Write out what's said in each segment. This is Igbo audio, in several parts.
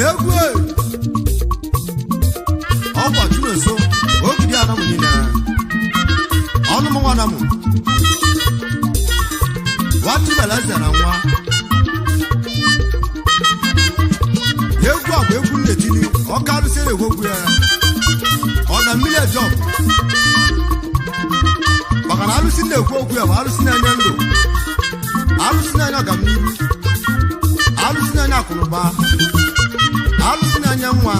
Egwu ọkwa Chinonso ogidi anamụ niile ọnụ mụnwa anamụ watubeleze na nwa. Egwu a bụ egwu nnetili ọkarụsịrị egwogwu ya ọ na mmiri ejọb, maka na alụsị na-ekwu okwu ya bụ alụsị na-enye ndụ, alụsị na-enye ọganihu, alụsị na-enye akụnụba, alụsị na-enye nwa,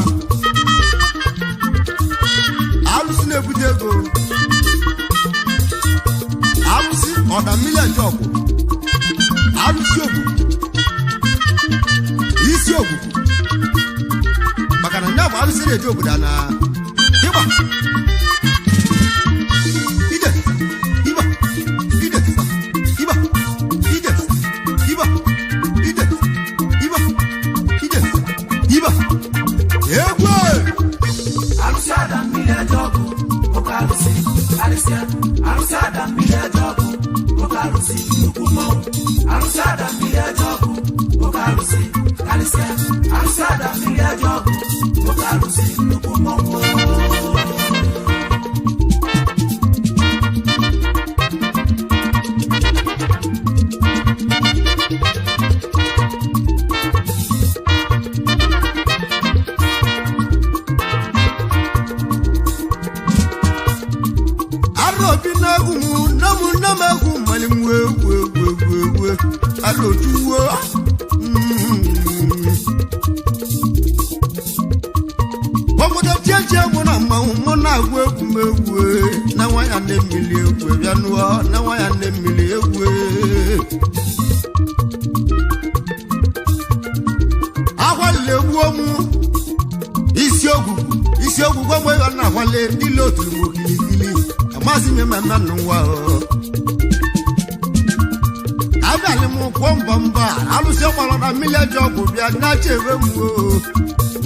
alụsị na-ebute ego, alụsị ọda mmiri ejọbụ, alụsị ogbugbu, isi ogbugbu, maka na ndị bụ alụsị na-eji obodo na ịgba ije ịgba ije ịgba ije ịgba ije ịgba ije ịgba egwu. Alụsị ada mmiri eje ọgụ, oke alụsị karịsịa. Alụsị ada mmiri eje ọgụ, oke alụsị nnukwu mmanwụ. Alụsị ada mmiri eje ọgụ, oke alụsị karịsịa. Alụsị ada mmiri eje ọgụ, oke alụsị nnukwu mmanwụ. Arobi na-egwu m nne m nne m egwu mmali m egwu egwu egwu egwu arojuwo. Obodo tietie mụ na mmanwụ mụ na-agụ egwu m egwu na nwa ya nne mmiri egwu bịa nụọ na nwa ya nne mmiri egwu akwalile egbuo mụ isi ogwugwu isi ogwugwu ogbe ya na-akwale ndị otulu m okilikili amasị m mmemme n'ụwa abalị m kwọ mbọ mbọ a alụsị ọgbara na mmiri eji ọgwụ bịa na-achebe m o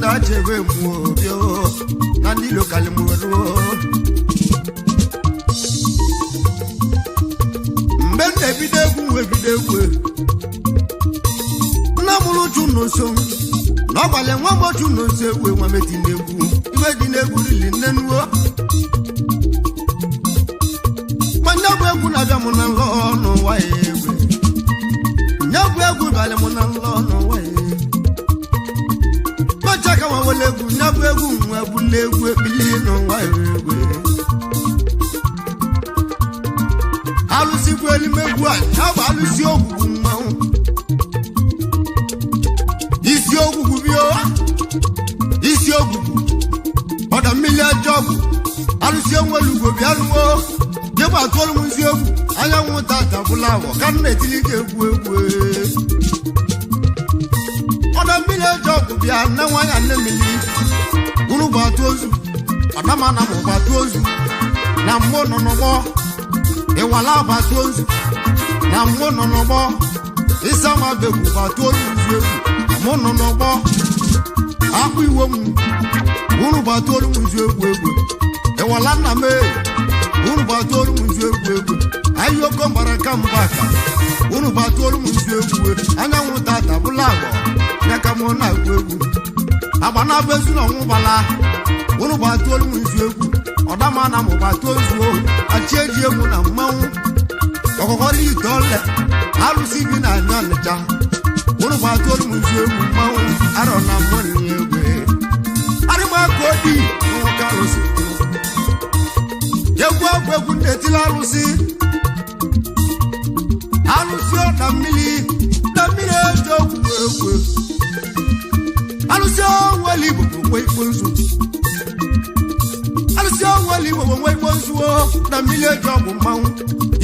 na-achebe m o bịa o na ndị lokali m ruo mgbe m na-ebido egwu wee bido egwu nna mụrụ uchu nso na ọgbalị nwa mgbochu nso egwu nwa meti n'egwu ibe dị n'egwu rili nne nuo nwanne bụ egwu na-abịa mụ na nlọ n'ụwa ya egwe nye bụ egwu balị mụ na nlọ n'ụwa ya macha ka nwa wele egwu nye bụ egwu nwa bụla egwu ekpili n'ụwa ya egwe alụsị bụ elimegwu a ya bụ alụsị ogwugwu mmanwụ isi ogwugwu bịa isi ogwugwu ọda mmiri ajọ ọgwụ alụsị onwere ugwo bịa lụọ jegbe atụọlụ m nzi egwu anyanwụ tata bụla awọ ka m na-etili gị egwu egwu ọda mmiri ajọ ọgwụ bịa nne nwaanyị nne mmiri unu bụ atụ ozu ọdamana m bụ atụ ozu na mmụọ nọ n'ọgbọ ịwala bụ atụ ozu na mmụọ nọ n'ọgbọ ịsa ma begwu bụ atụ ozu nzu egwu na mụ nọ n'ọgbọ akpụ iwe m unu bụ atụ olu m nzu egwu egwu ịwala nna m ee unu bụ atụ olu m nzu egwu egwu ahịa mgbara ka mba ka unu bụ atụ olu m nzu egwu anyanwụ tata bụla agbọ ya ka mụ na-agụ egwu agba na-abụ ezu na ọnwụ gbala unu bụ atụ olu m nzu egwu ọdama na mụ bụ atụ ozu ohu achị eji egwu na mmanwụ ọkọkọrọ ite ọlẹ alụsị bi na anya nịcha unu bụ atụ olu m nzu egwu mmanwụ arọ na mmụọ egwu arịmaka obi nwoke alụsị egwu egwu egwu na-etili alụsị alụsị ọ na mmiri na mmiri eji ogwu egwu alụsị onwere igbo bụ nwe ikpo nzu alụsị onwere igbo bụ nwe ikpo nzu o na mmiri eji ọgwụ mmanwụ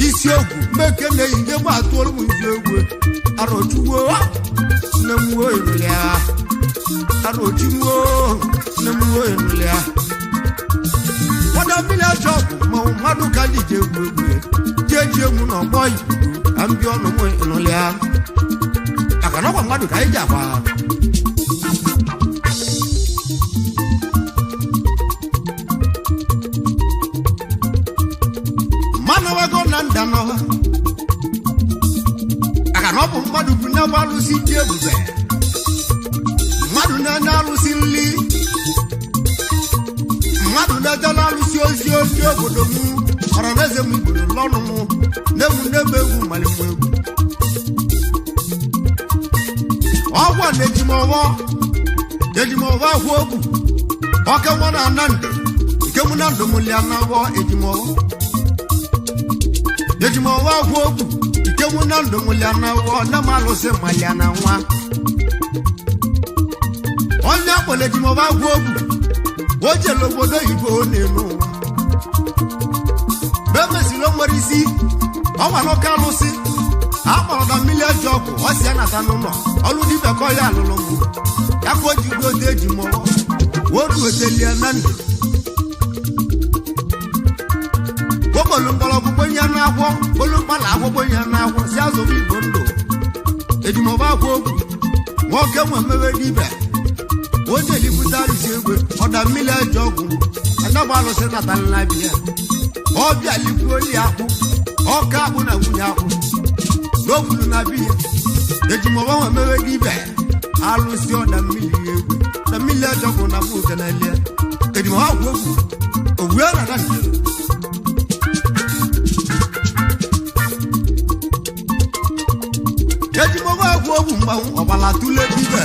isi ogwu mmeke na-eyi ndị gba atụọlụ m nzu egwu arọchugbo nne m wuo erulia arọchugbo nne m wuo erulia ọdọ mmiri ajọ ọgwụ mmanwụ mmadụ ka ji ji egwu egwu ji eji egwu na ọgbọ ikuku ka m bịa ọnụ m ịnụlịa maka na ọgwa mmadụ ka anyị ji agba mmanụ na ndanọ maka na ọ bụ mmadụ bụ nne bụ alụsị dị ebube mmadụ Na-enye alụsị nli, mmadụ na-ejela alụsị ozi ozi obodo m. Ọra na eze m igboro lọnụ m na-egwu n'ebe egwu malimụ egwu ọgwụ a na-ejimọwọ ejimọwọ ahụ ogwu ọke nwa na ana ndụ nke mụ na ndụ m lia na wọ ejimọwọ ejimọwọ ahụ ogwu nke mụ na ndụ m lia na wọ na m alụsị malia na nwa onye akpọrọ ejimọwọ ahụ ogwu o jere obodo oyibo na-enu ụwa mgbe emesiri o nwere isi ọ nwere oke alụsị akpọrọ na mmiri eji ọgwụ ọ si anata n'ụlọ ọlụ dibịa ka ọ ya alụlụ mụ ya ka o ji gote eji mụọ woruotelie na ndụ okpolu mgbọrọgwụ gbenye n'akwọ olu mkpala akwọ gbenye n'akwọ si azụrụ igbo ndụ ejimọba akwa okwu nwoke nwe mewe dibịa onye elibute arụsị egwe ọda mmiri eji ọgwụ adagba alụsị natara bịa ọbịa likwuo oli akpụ ọka akpụ na nwunye akpụ n'okwulu na biya ejimọba nwe mewe dibịa alụsị ọda mmiri egwe na mmiri ejọgwụ na mụ kenelie ejimọba akwa okwu owue na na njem. Ejimọba akwa okwu mgbanwe ọbala tụle dibịa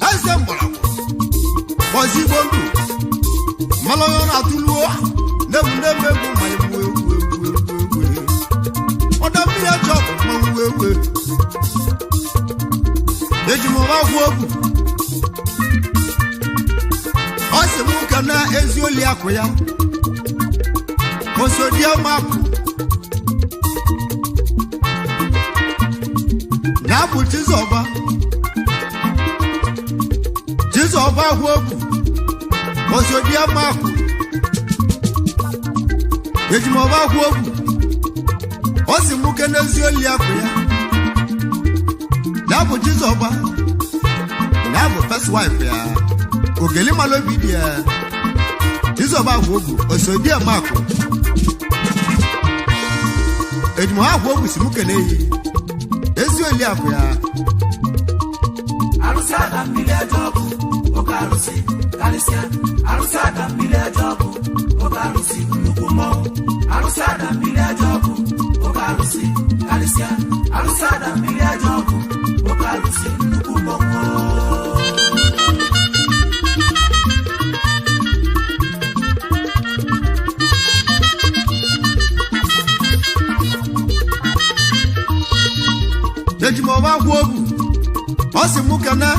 eze mgbọrọgwụ gbọzigbo ndụ mmalọnye na-atụluo na-egwu na-egwu egwu ma egwu egwu egwu egwu egwu ọdọ mmiri ọjọọ bụ mmanwụ egwu ejimọba akwa okwu ọ sị m ka na ezi oli akụ ya osodiamakụ ya bụ Chizọba Chizọba ahụ okwu osodiamakụ ejimọba ahụ okwu ọ sị m ke n'ezi oli akụ ya ya bụ Chizọba ya bụ first wife ya ogeli malobi dị ya Chizọba ahụ okwu osodiamakụ ejimọba ahụ okwu si m kene yi ezi oli akụ ya. Arụsị ada mmiri eje ọgụ, oke arụsị karịsịa. Arụsị ada mmiri eje ọgụ, oke arụsị nnukwu mmọnwụ. Arụsị ada mmiri eje ọgụ, oke arụsị karịsịa. Arụsị ada mmiri eje ọgụ, oke arụsị nnukwu mmọnwụ. Ejimọba akwa okwu ọ sị mụ kene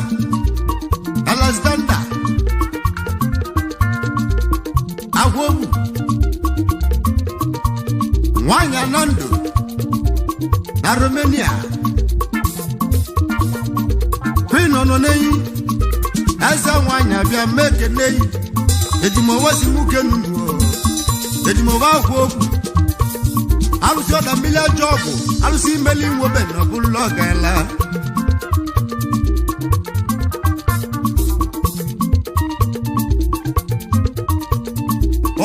Alexander akwa okwu nwanyị anọ ndụ na Romania queen nọ n'enyi eze nwanyị abịa mee keneyi ejimọba si mụ kenu ejimọba akwa okwu alụsị ọda mmiri ajọ ọgwụ alụsị imeli nwobe na ọbụla ọgala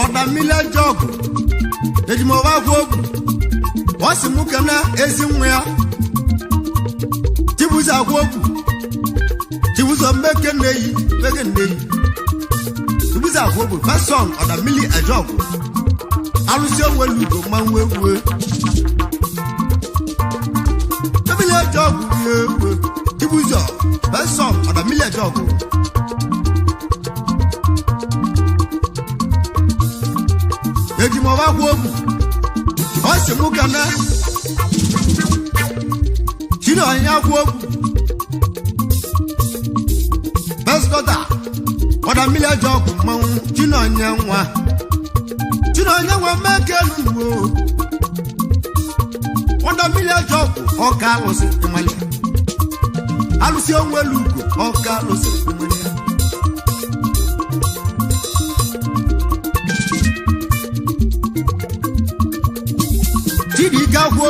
ọda mmiri ajọ ọgwụ ejimọba agwa ogwu ọ sị mụ kene ezi nwa ya Chibuzo agwa ogwu Chibuzo mmeke nneyi mmeke nneyi Chibuzo agwa ogwu first son ọda mmiri ajọ ọgwụ alụsị onwere ugo mmanwụ egwu mmiri eji ọgwụ rie egwu Chibuzo besọn ọda mmiri eji ọgwụ ejimọba gwa ogwu ọ sị mụ kana chinọnya gwa ogwu besdọta ọda mmiri eji ọgwụ mmanwụ chinọnya nwa chinonye nwe mmeke luwo ọdọ mmiri ọjọọ bụ ọka alụsị ịmali alụsị onwelu ugo ọka alụsị ịmali Chidike agwọ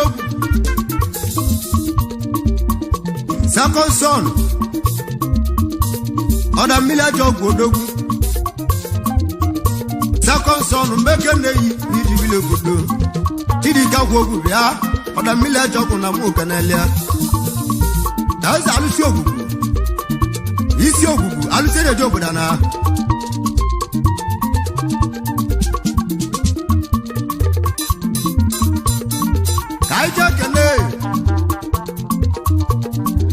second son ọdọ mmiri ọjọọ bụ odogwu second son mmeke na-eyi n'iji bili obodo Chidike agwọ ogwu bịa ọdọ mmiri ọjọọ bụ na mụ kenelia eze alụsị ogbugbu Isi ogwugwu alụsị eji obodo na ka anyị jee kelee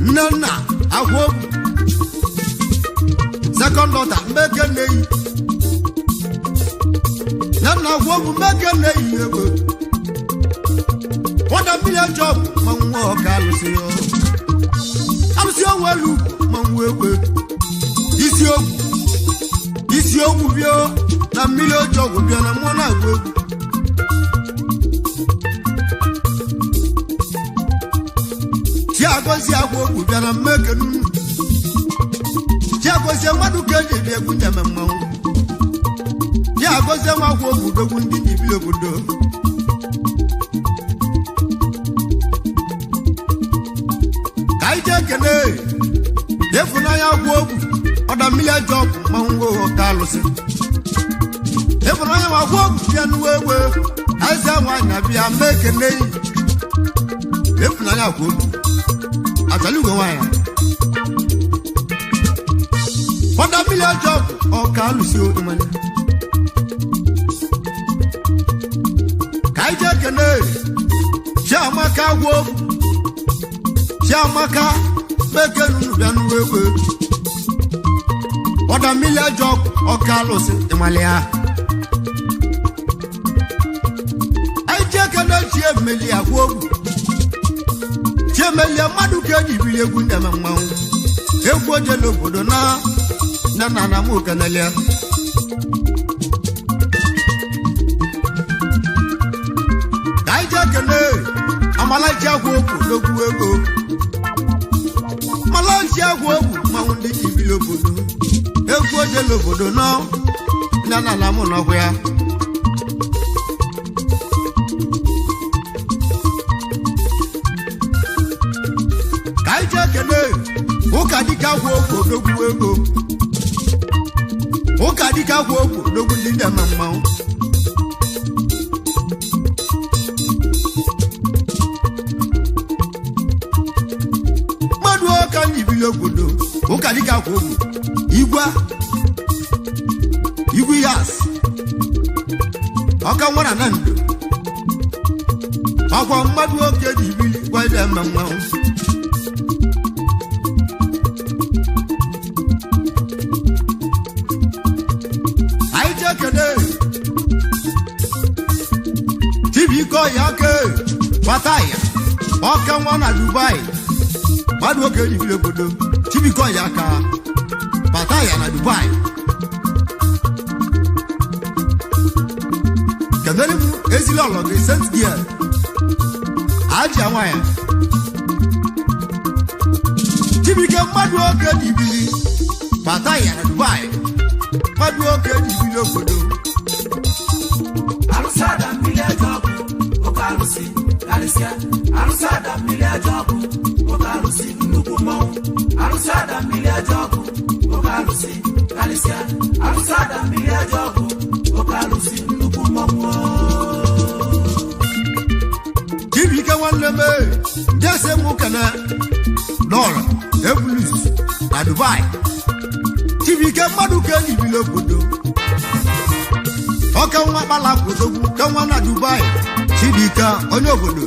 nne nna akwa ogwu second daughter mmeke nneyi nne nna akwa ogwu mmeke nneyi ego nwata mmiri ajọ ma nwa ọka alụsị ya alụsị onwe elu ma nwa egwe isi ogwu isi ogwu bịa na mmiri ọjọọ ọgwụ bịa na mmụọ na-agụ egwu. Chiagozie agwa ogwu bịa na mmekenu. Chiagozie mmadụ ka eji ebi egwu nyeme mmanwụ. Chiagozie nwa agwa ogwu dogwu ndị njibili obodo. Ka anyị jee kene ịfụnanya agwa ogwu ọda mmiri ajọ ọgwụ mmanwụ ọka alụsị. Ịfụnanya nwa agwa ogwu bịa n'uwe egbe eze nwaanyị abịa mee kene yi. Ịfụnanya agwa ogwu àtàlùkọ wáyà. Fọ́dà mílíọ̀nù jọ́ọ̀bù ọ̀ka lùsí ìmọ̀lẹ̀. Kàí jẹ́ kene Chiamaka wo Chiamaka mẹ́kẹ́ nínú ìbíanú wéwé. Fọ́dà mílíọ̀nù jọ́ọ̀bù ọ̀ka lùsí ìmọ̀lẹ̀ ya. Kàí jẹ́ kene Chiemeli àgwọ̀ Chiemelie mmadụ ka eji biri egwu ndị eme mmanwụ egwu ojele obodo na nne na nna m kenelie. Ka anyị jee kene amalachi agwa okwu n'okwu ego amalachi agwa okwu mmanwụ ndị ji biri obodo egwu ojele obodo na nne na nna m nọkwa ya. Ka anyị jee kene ụka dike agwa okwu odogwu ego ụka dike agwa okwu odogwu ndị ndị eme mmanwụ. Mmadụ ọka nyibili obodo ụka dike agwa okwu igwe igwe yas ọka nwara na ndo ọkwa mmadụ oke ji ibili gwa ndị eme mmanwụ. Anyị jee kene Chibuike ọya ke Fataya ọka nwa na Dubai mmadụ nwoke jibiri obodo Chibuike ọya ka Fataya na Dubai. Kenere m ezila ọlọ gị St. Giel ajia nwanyị Chibuike mmadụ nwoke jibiri Fataya na Dubai mmadụ nwoke jibiri obodo. Arụsị ada mmiri ajọ ọgwụ, oke arụsị karịsịa. Arụsị ada mmiri ajọ ọgwụ, oke arụsị nnukwu mmọnwụ. Arụsị ada mmiri ajọ ọgwụ, oke arụsị karịsịa. Arụsị ada mmiri ajọ ọgwụ, oke arụsị nnukwu mmọnwụ. Chibuike nwanne m jese m kene dọla ebulus na Dubai. Chibuike mmadụ ka enyi obodo ọka nwa kpala odogwu ka nwa na Dubai. Chibuike onye obodo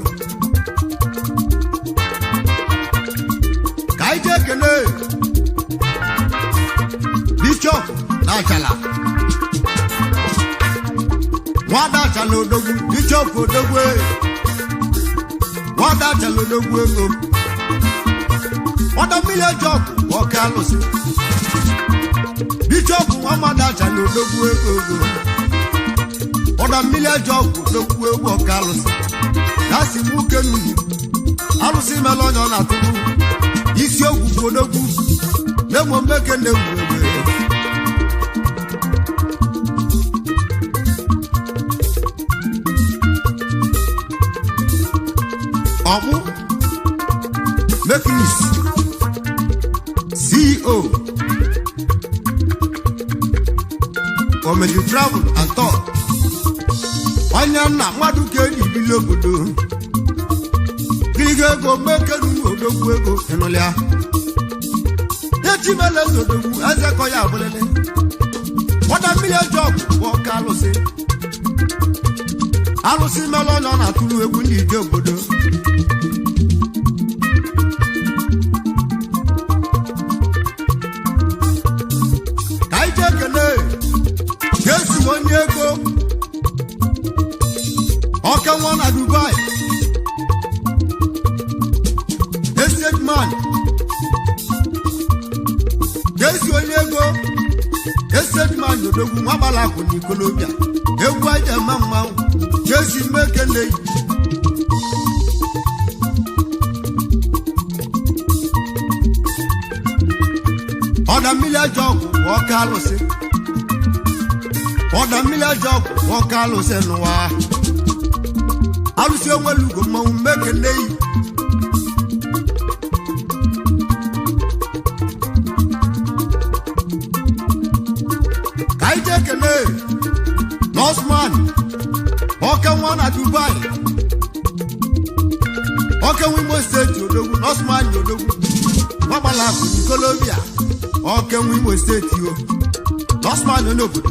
ka anyị jee kene Bishọp na Achala nwada Achala odogwu Bishọp odogwu nwada Achala odogwu ego nwada mmiri ejọkụ ọka alụsị Bishọp nwamada Achala odogwu ego ego ọda mmiri ejọkụ odogwu egwu ọka alụsị na-asị m nwoke n'uyi alụsị mela onye ọ na-atụrụ isi ogwu bụ odogwu na-emo mmeke na-egwu egwu. Ọmụ Mekris CEO Omedi Travel and Tour onye nna mmadụ ka eji bili obodo gịga ego mekenu odogwu ego ịnụlịa Chimele zodogwu eze kọ ya abụlele. Ọda mmiri eji ọgwụ bụ ọka alụsị. Alụsị melụ onye ọ na-atụrụ egwu ndị ije obodo. Ka anyị jee kelee Jesu onye ego ọka nwa na Dubai, estate man. Jesu onye ego, estate man odogwu nwa gbalakụ na ikolobịa egwu aja mma mmanwụ. Jesu mekele. Ọda mmiri ajọ ọgwụ bụ ọka alụsị. Ọda mmiri ajọ ọgwụ bụ ọka alụsị n'ụwa. Alụsị onwere ugo mmanwụ mekele yi. Ka anyị jee kelee Nọsman ọka nwa na Dubai, ọka nwa Imo Steeti odogwu. Nọsman odogwu nwagbala akụ n'ikolobịa, ọka nwa Imo Steeti o. Nọsman onye obodo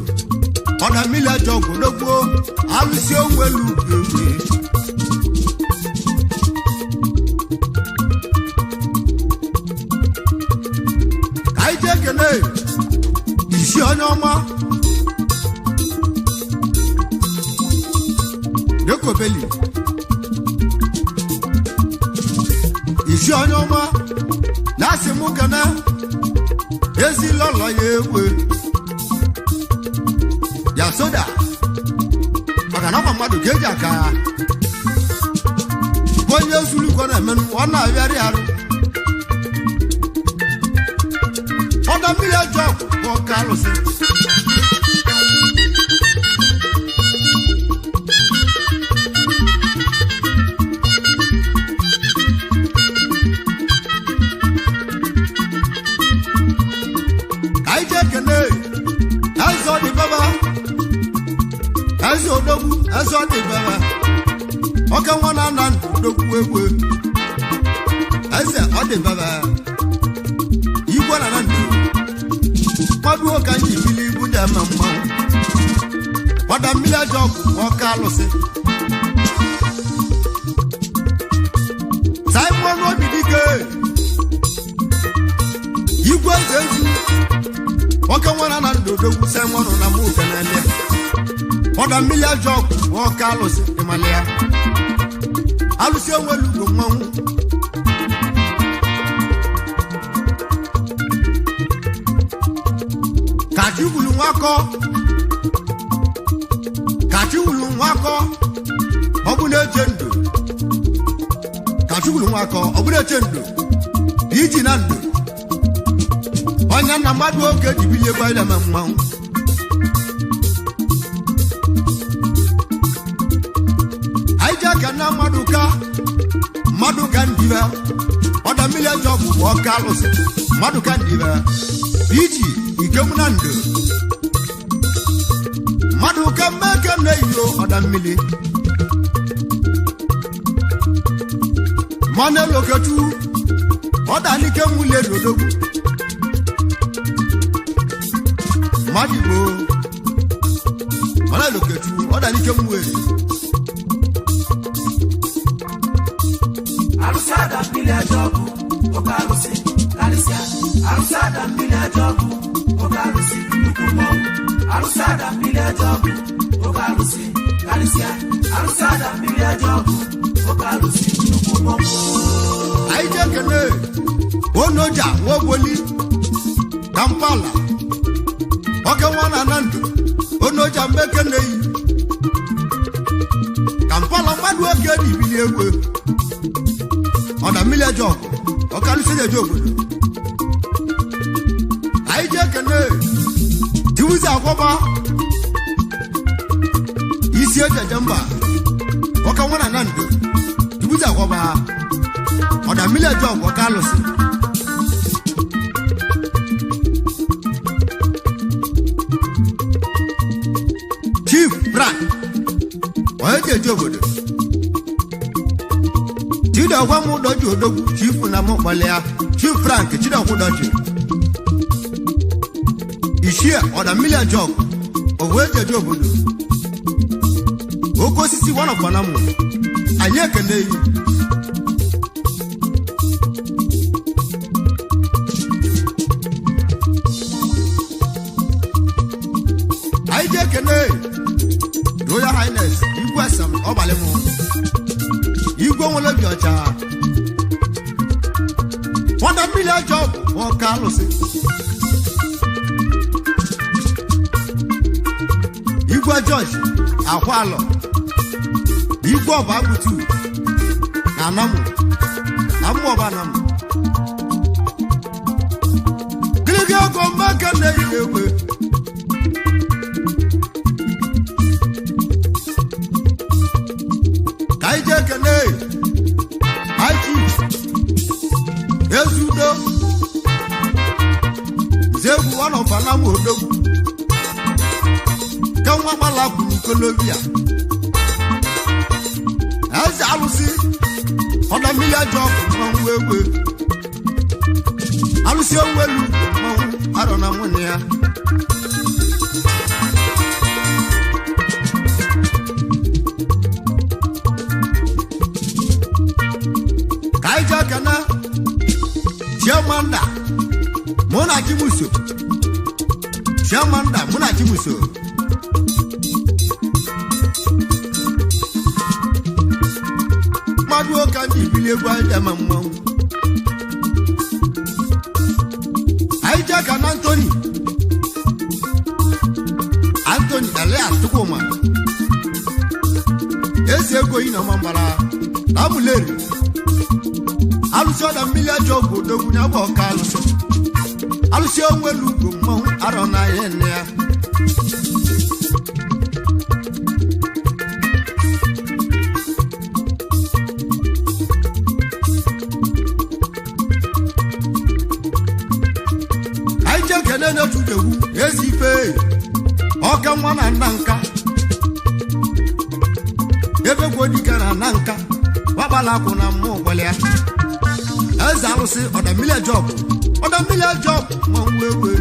ọda mmiri ajọ ọgwụ odogwu alụsị onwelu ugwu. Ka anyị jee kelee isi onye ọma Dekobeli. Isi onye ọma na-asị mụ kene ezi lọlọ ya egwe ya soda, maka na ọma mmadụ ka eji aka bụ onye zuru iko na-emenụ ọ na-abịarị arụ. Ọda mmiri ajọ bụ ọka alụsị. Ka anyị jee kelee eze ọdịbaba, eze odogwu, eze ọdịbaba ọka nwa na nna ndụ odogwu egwe eze ọdịbaba igwe na ndụ kwaduo ka anyị bili ibu dị ama mmanwụ. Ọda mmiri ajọ ọgwụ ọka alụsị. Simon Obidike igwe eze ezu ọka nwara na ndụ odogwu. Simon na mụ kenele. Ọda mmiri ajọ ọgwụ ọka alụsị ịmalị ya alụsị onwere ugbo mmanwụ. Kachi wulu nwakọ, kachi wulu nwakọ, ọ bụ na-eche ndụ. Kachi wulu nwakọ, ọ bụ na-eche ndụ iji na ndụ onye nna mmadụ oge ji bilie gwa ile mmanwụ. Anyị ji aka na mmadụ ka mmadụ ka ndibe ọda mmiri ajọ ọgwụ bụ ọka alụsị mmadụ ka ndibe iji ikenwu na ndụ mmadụ ka mmeke na-eyo ọda mmiri mmanụ eloketu ọda n'ike nwule n'odogwu mmadụ igbo mmanụ eloketu ọda n'ike nwule. Arụsị ada mmiri ajọ ọgwụ, oke arụsị karịsịa. Arụsị ada mmiri ajọ ọgwụ, oke arụsị nnukwu mmọnwụ. Arụsị ada mmiri ajọ ọgwụ, oke arụsị karịsịa. Arụsị ada mmiri ajọ ọgwụ, oke arụsị nnukwu mmọnwụ. Anyị jee kene onoja nwaogboli Kampala oke nwa na na ndụ onoja mmekeneyi Kampala mmadụ oge dị ibili egwe ọda mmiri eje ọgụ ọkarịsị eje obodo. Anyị jee kene tiwuzi akwọba isi ejeje mba ọka nwa na na ndụ tiwuzi akwọba ọ̀dà mílẹ̀ jọ ọ̀pọ̀ kálùsì. Chief Frank onye ji eji obodo Chidokwa m dọji odogwu chief na m kpọlịa Chief Frank Chidokwu dọji. Ichie ọda mmiri ajọg owu eji eje obodo oke osisi wanọkwanamụ anyị ekene yi. Anyị ji ekene Royal Highness Igwe Sam Ọbalịmụ Igwe nwere obi ọcha nwata mmiri ajọ ọgwụ ọka alụsị Igwe George Akwalọ Igwe ọba agbutu na anamụ na mmụ ọba anamụ gịrịgị ọgọ mgbaka na-eyi egbe ka anyị jee kene anyị ezudo nzegwu ọnọfa na mụ odogwu ke nwa gbalapụ n'ikolobia eze alụsị ọdọ mmiri ajọ ọkụ mmanwụ egbe alụsị onwelu mmanwụ arọ na nwunye ya. Ka anyị jee kene Chiamanda mụ na Chimuso. Chiamanda mụ na Chimuso mmadụ ụka ndị ibili egwu anyị ma mmanwụ. Anyị jee ka na Anthony Anthony Elias Chukwuma ezi ego yi na ọmambara na amụleri alụsị ọda mmiri ajọ bụ odogwu ya bụ ọka alụsị alụsị onwelu ugwu mmanwụ arọ na ihe nne ya. Anyị jee kene na-etudegwu ezi ife ọka nwa na nna nka ebe gwo dike na nna nka gbagbala akwụ na mmụọ gwalịa eze alụsị ọda mmiri ajọbụ ọda mmiri ajọbụ mmanwụ ewe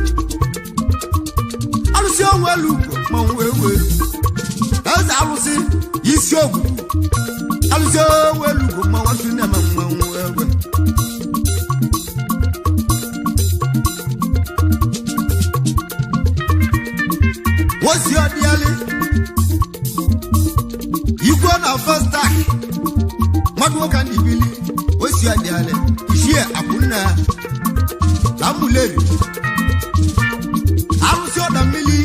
alụsị onwelu ugwu mmanwụ ewe eze alụsị isi ogwugwu alụsị onwelu ugwu mmanwụ atụ na-eme mmanwụ ewe. Wosi ọdịalị igwe na fastak mmadụ nwoke ndị ibili osi ọdịalị ichie akwụnna na mmuleri alụsị ọda mmiri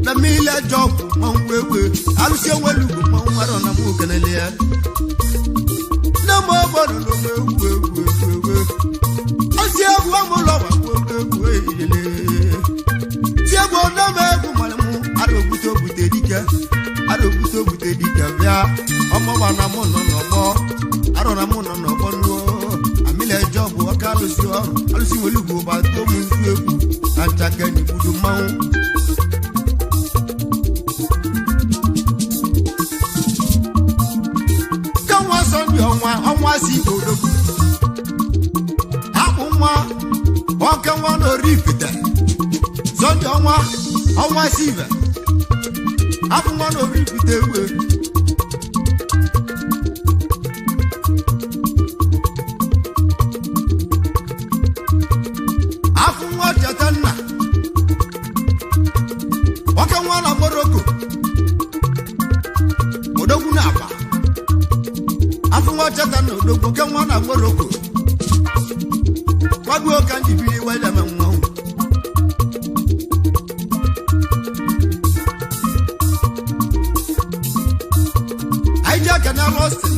na mmiri ajọ ọgwụ mmanwụ egbe alụsị onwelu ugwu mmanwụ arọ na mụ kenele ya nne m ọgbọrọ n'ogbe egwu egwu egwu egwu osi egwu amụlọ gbagwo egwu eyile ti egwu ọdọm egwu mara mụ ara ogbute ogbute dike ara ogbute ogbute dike bịa ọmọgba na mụ nọ n'ọgbọ arọ na mụ nọ n'ọgbọ nuo amịla ejọ bụ ọka alụsị ọrụ alụsị nwere ugwu ba to mụ nzu egwu na nchake na igbudu mmanwụ. Ke nwa sọnde ọnwa ọnwa si odogwu akpụ nwa ọke nwa na ori ipite sọnde ọnwa ọnwa sive akpụ nwa na ori ipite egbe. Afụ nwa cheta nna ọke nwa na Morocco odogwu na akpa afụ nwa cheta na odogwu oke nwa na Morocco kwaduo ka ndị biri wedeme mmanwụ. Anyị ji aka na Lọstin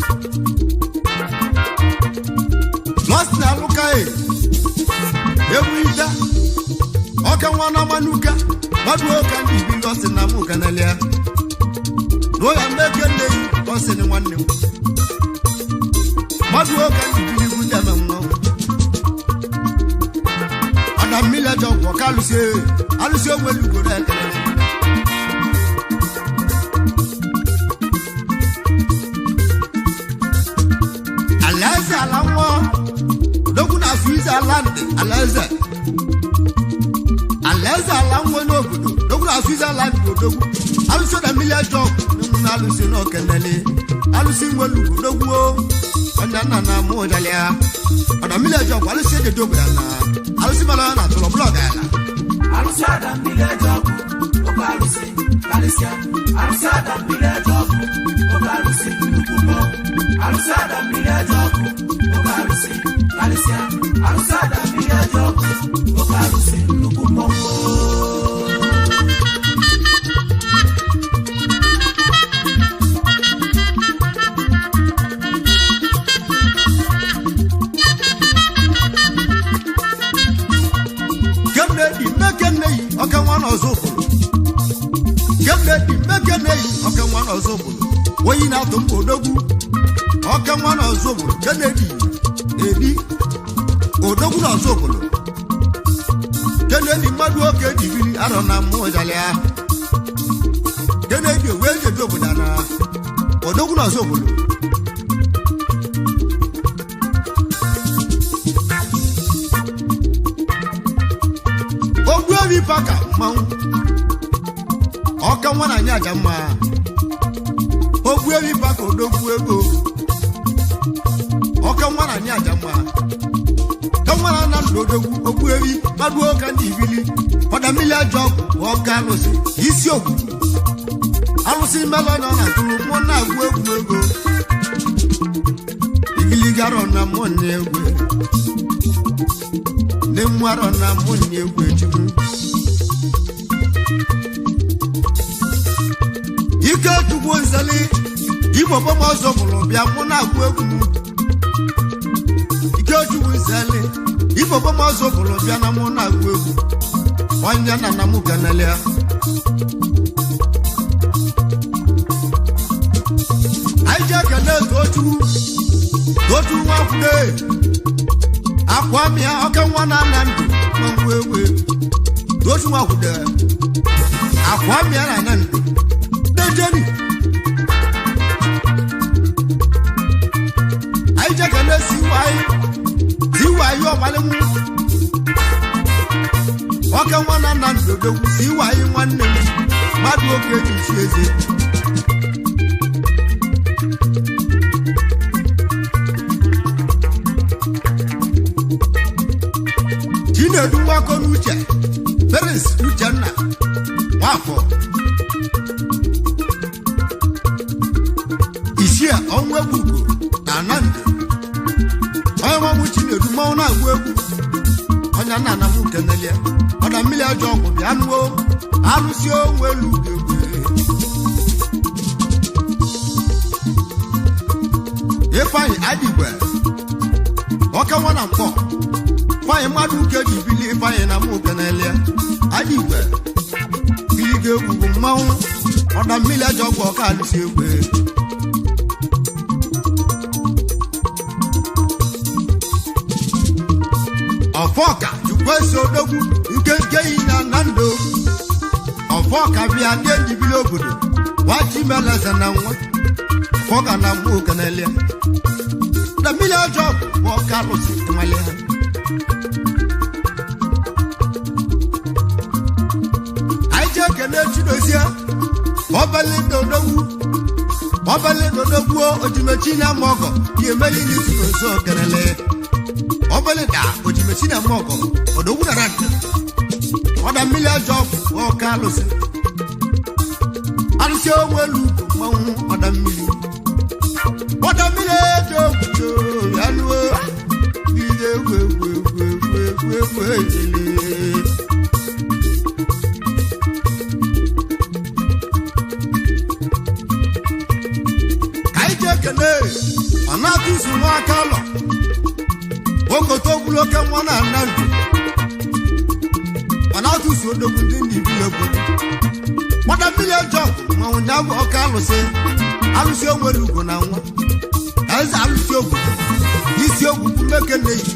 Lọstin alụkaghị egwu ite ọka nwa na manuka kwaduo ka ndị biri Lọstin na mụ ganelia ruo ya mgbe eke nne yi Lọstin nwanne m kwaduo ka ndị biri egwu deme mmanwụ. Ọda mmiri ajọ gwọ ka alụsị alụsị onwere ugoro ekele. Alaeze ala nwa odogwu na Switzerland alaeze alaeze ala nwa n'obodo dogwu na Switzerland odogwu alụsị na mmiri ajọ ọgwụ na alụsị na okenele alụsị nwelu odogwu ọnya nna na mụ ụjalịa ọda mmiri ajọ ọgwụ alụsị ejeje obodo na alụsị mara na atụrụ blọg ala. Arụsị ada mmiri eje ọgwụ, oke arụsị karịsịa. Arụsị ada mmiri eje ọgwụ, oke arụsị nnukwu mmọnwụ. Arụsị ada mmiri eje ọgwụ, oke arụsị karịsịa. Arụsị ada mmiri eje ọgwụ, oke arụsị nnukwu mmọnwụ. Kennedy mekeneyi ọka nwa n'ọzọ ụbụlụ. Kennedy mekeneyi ọka nwa n'ọzọ ụbụlụ. Oyi na-atụ mkpa odogwu. Ọka nwa n'ọzọ ụbụlụ. Kennedy edi odogwu n'ọzọ ụbụlụ. Kennedy mmadụ oke jibiri arọ na mmụọ jalịa. Kennedy wee jeje obodo na odogwu n'ọzọ ụbụlụ. Ogbuebi paka mmanwụ ọka nwa na anyị aja mma. Ogbuebi paka odogwu ego ọka nwa na anyị aja mma ka nwa na nna ndụ odogwu ogbuebi mmadụ ọka ndị ibili ọda mmiri ajọ ọgwụ ọka alụsị isi ogwu alụsị mmelọ nọ na tụrụ mụọ na-agwụ egwu ego igiligarọ na mụọ na egwe ne mwarọ na mụ na egwu echukwu ike chukwu nzeli igbo gbọm ọzọ bụrụ bịa mụ na-agụ egwu m ike chukwu nzeli igbo gbọm ọzọ bụrụ bịa na mụ na-agụ egwu onye na na mụ ganelia anyị ji ekele tochukwu tochukwu nwakwude akwa mịa ọka nwa na ana ndụ ma ngwa egwu tochukwu nwakwude akwa mịa na ana ndụ dejeni anyị ji ekele siwayi siwayi ọgbalịmụ ọka nwa na ana ndụ dogwu siwayi nwanne m mmadụ oke ji chi eze. Chinedu Nwako n'uche Peres Uchenna Nwafọ Ichie ọnwụ egwu ugo na Anandụ onye nwa m Chinedu mmanwụ na-agụ egwu onye nna nna m kenelie ọda mmiri ajọ ọgwụ bịa nụo alụsị onwe elu egwu Ifeanyị Adigwe ọka nwa na mkpọ Ifeanyị mmadụ uke ji bili Ifeanyị na mụ kenelie Adigwe giliga egwu bụ mmanwụ ọda mmiri ajọ ọgwụ ọka alụsị egwe ọfọka chukwuese odogwu nkenke yi na nando ọfọka bịa ndị ejibili obodo nwachimeleze na nwa ọfọka na mụ kenelie na mmiri ajọ ọgwụ bụ ọka alụsị nwale ha. Anyị ji ekele Chidozie ọbele dodogwu ọbele dodogwu ojimechi na ama ọgọ ya emeli n'isi n'ozo okerele ọbele da ojimechi na ama ọgọ odogwu na ranta ọda mmiri ajọ ọgwụ ọka alụsị alụsị onwe elu ugwu mmanwụ ọda mmiri ọda mmiri eji ogwu ya nuo ihe egwu egwu egwu egwu egwu egwu ejele. Ka anyị jee kene ọ na-atụzu nwa aka ụlọ okoto gburu oke nwa na ana ndụ ọ na-atụzu odogwu ndị ndị ibili obodo gbada mmiri ọjọọ mmanwụ ya bụ ọka alụsị alụsị o nwere ugo na nwa eze alụsị obodo isi ogwugwu mmeke na-eji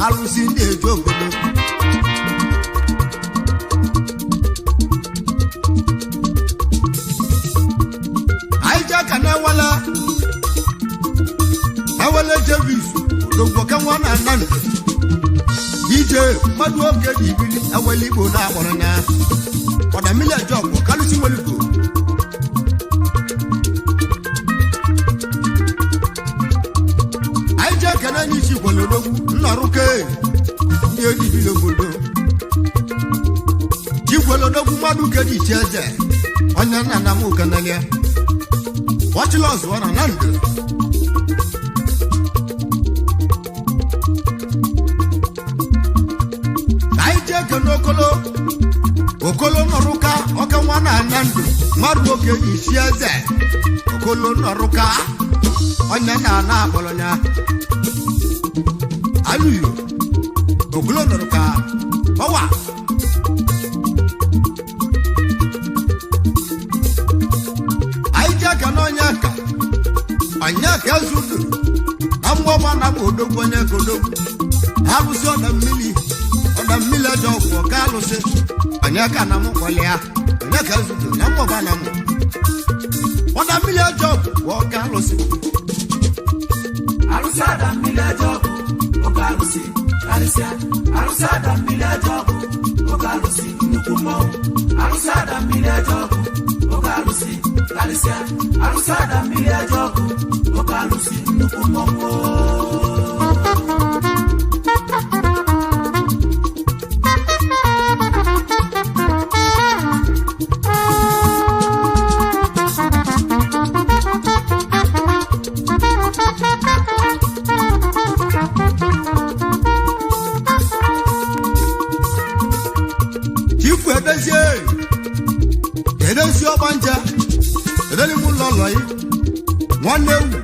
alụsị ndị eji obodo. Anyị jee ka na-ewele ewele jevis odogwu oke nwa na ana ndụ ije Uche mmadụ oge ji ibili ewele igbo na-akpọrọ ya ọda mmiri eje ọgwụ kalụsi nwelugo. Anyị ji ekene anyị isi gwelodogwu nnọrụke ndị ejibili obodo chigwelodogwu mmadụ ke ji chi eze onye nna nna m kenelia ọchịla ọzụọ na na ndụ. Ka anyị jee kene okolo okolo nọrụka ọka nwa na ana ndụ mmadụ oge isi eze okolo nọrụka onye na-ana akpọrọ ya alụyo okolo nọrụka ọwa. Anyị jee kene onye ka onye ka ezudu na mgbọgba na bụ odogwu onye ka odogwu alụsị ọda mmiri ọda mmiri ọjọọ kwụọ ka alụsị onye ka na m kwale ya onye ka ezudu na mgbọgba na mụ ọda mmiri ọjọọ kwụọ ka alụsị. Arụsị ada mmiri ajọ ọgwụ, oke arụsị, karịsịa. Arụsị ada mmiri ajọ ọgwụ, oke arụsị, nnukwu mmọnwụ. Arụsị ada mmiri ajọ ọgwụ, oke arụsị, karịsịa. Arụsị ada mmiri ajọ ọgwụ, oke arụsị, nnukwu mmọnwụ. Chifu edezie edezi ọgbanje edeli m ụlọ ụlọ yi nwanne ewu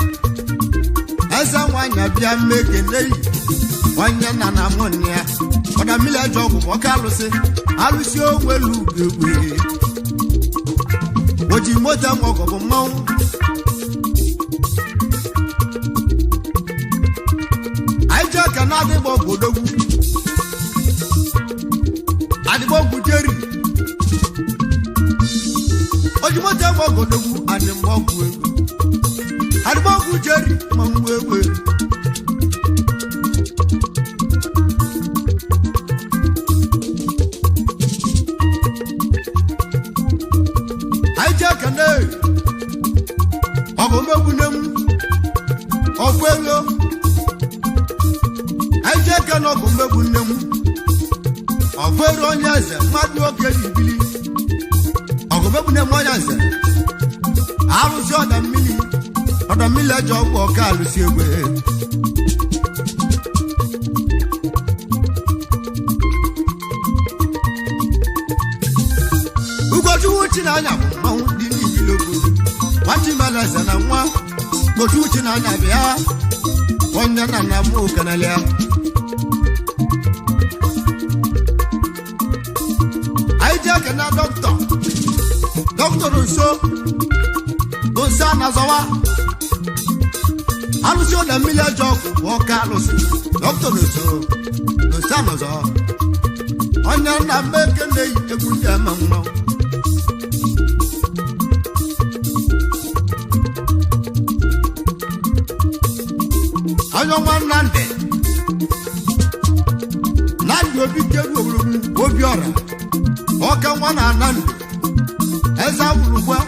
eze nwanyị abịa mmekene yi nwanne nna na mụ nne ya ọda mmiri ajọ ọgwụ bụ ọka alụsị alụsị onwelu egwe oji moto nwa ọgọ bụ mmanwụ. Anyị ji aka na adịgba ọgwụ odogwu adịgbọgwụ jeri ojúmọ́tẹ́ mọ́gòdògwu adịgbọgwụ ego adịgbọgwụ jeri mmanwụ egwe. Anyị ji ekene ọgụ megbu nne m ọgwụ ego. Anyị ji ekene ọgụ megbu nne m ọfere onye eze mmadụ oge ibili ọgụbegbu na-eme onye eze arụsị ọda mmiri ọda mmiri ejọ ọgwụ ọka alụsị egwe. Ugochukwu Chinanya bụ mmanwụ dị n'ibili obodo nwachimela eze na nwa Ugochukwu Chinanya bịa onye nna nna m okenelia. Anyị ji ekene dọkịta dọkịta nso nso anazọwa alụsị ụda mmiri ajọ ọkụ bụ ọka alụsị dọkịta nso nso anazọ onye nna m ekene yi egwu ndị ama mmanwụ. Onye nwa Nnamdị Nnamdị Obi keru owurugwu Obiọra ọka nwa na ana ndụ eze awụrụgwa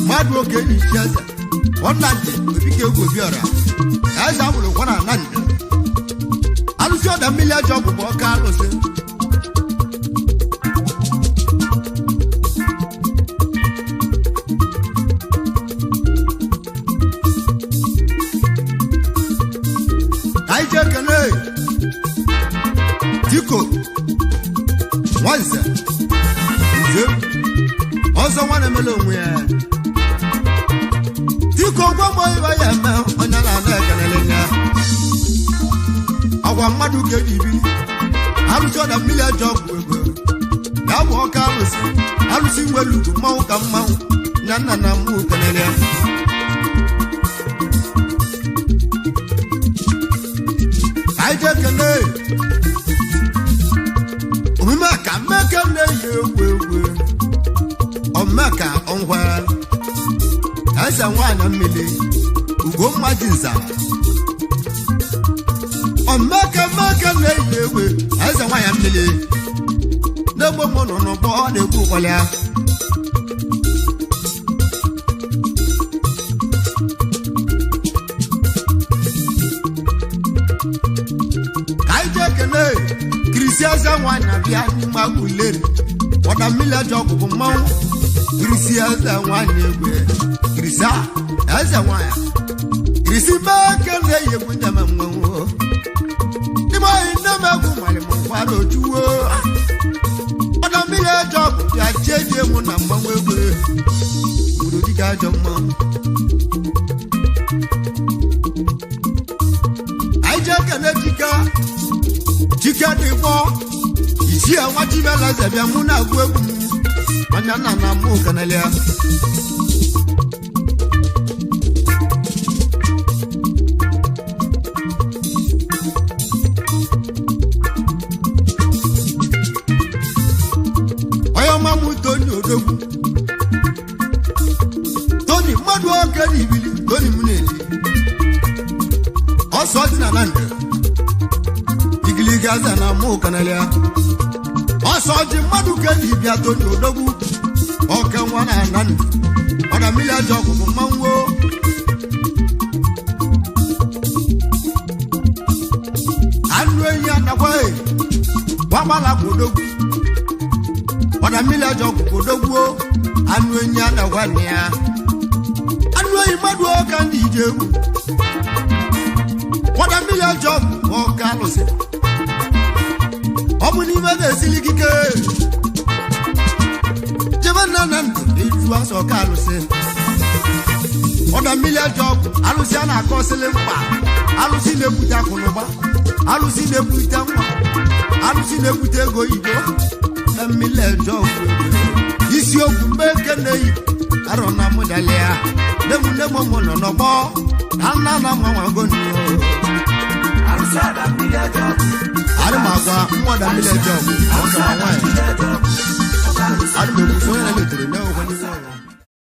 mmadụ oge ichi eze ọnandị obike egwu obiọra eze awụrụgwa na ana ndụ alụsị ọda mmiri ajọ ọgwụ bụ ọka alụsị. Ka anyị jee kene diko nwanze nze ọzọ nwa na-emela onwe ya diko gwa m ịba ya eme onye na-ana ekelele ya ọgwa mmadụ ka eji biri arụsị ọda mmiri ajọ ọgwụ ego ya bụ ọka arụsị arụsị nwere ugwu mmanwụ ka mmanwụ na nna na mmụ kelele ya. Ka anyị jee kelee omume ka mmeke na-eyi egwu egwu omeka ngwa eze nwanyị mmiri Ugomma ji nza omeke mmeke na-eyi egwu eze nwanyị. nwaanyị mmiri n'egbo m nọ n'ụgbọ ọ na-egbu ụkpọlịa. Ka anyị jee kene kirisi eze nwaanyị na-abịa n'ime agwụleri ọda mmiri ajọ ọgwụgwụ mmanwụ kirisi eze nwaanyị egwe kirisi a eze nwaanyị kirisi mee kene eyi egwu njem mmanwụ n'ime oyi nne m egwu nwere m nkwara ojuwo ọda mmiri ajọ ọgwụ bịa chie mụ na mmanwụ egwe gburu dịka ajọ mmanwụ. Anyị jee kene chike chike dị gbọ isi enwa chibeleze bịa mụ na-agụ egwu m onye nna na mụ kenelia. Onye ọma mụ Tony Odogwu Tony mmadụ oke na ibili Tony m na-eli ọsọ dị na nandị igiliga aza na mụ kenelia ọsọ ji mmadụ ke na ibia Tony Odogwu ọke nwa na ana ndụ ọda mmiri ajọ ọgwụgwụ mmanwụ o. Anụ enyi anakwa e gbagbala kwa odogwu ọda mmiri ajọ ọgwụgwụ odogwu o. Anụ enyi anakwa nne ya anụ enyi mmadụ ọka ndị ije egwu ọda mmiri ajọ ọgwụgwụ ọka alụsị ọ bụ n'ime na-esili gị ike jebe nna na ndụ ịjụ asọ ọka alụsị ọda mmiri ajọ ọgwụ alụsị a na-akọsịlị mkpa alụsị na-ebute akụnụba alụsị na-ebute nwa alụsị na-ebute ego oyibo ọda mmiri ajọ ọgwụ isiokwu mgbe eke na-eyi arọ na mụdalịa nemu nemu mụ nọ n'ọgbọ na nna na nwa nwagonu. Arụsị ada mmiri ajọ ọgwụ. Adị m agwa nwa ọda mmiri ajọ ọgwụ ọ ka ma nwaanyị Mmiri ajọ ọgwụ. Oke alụsị. adị m ekwusi onye na-etere na-enwekwa n'ihu ọrụ.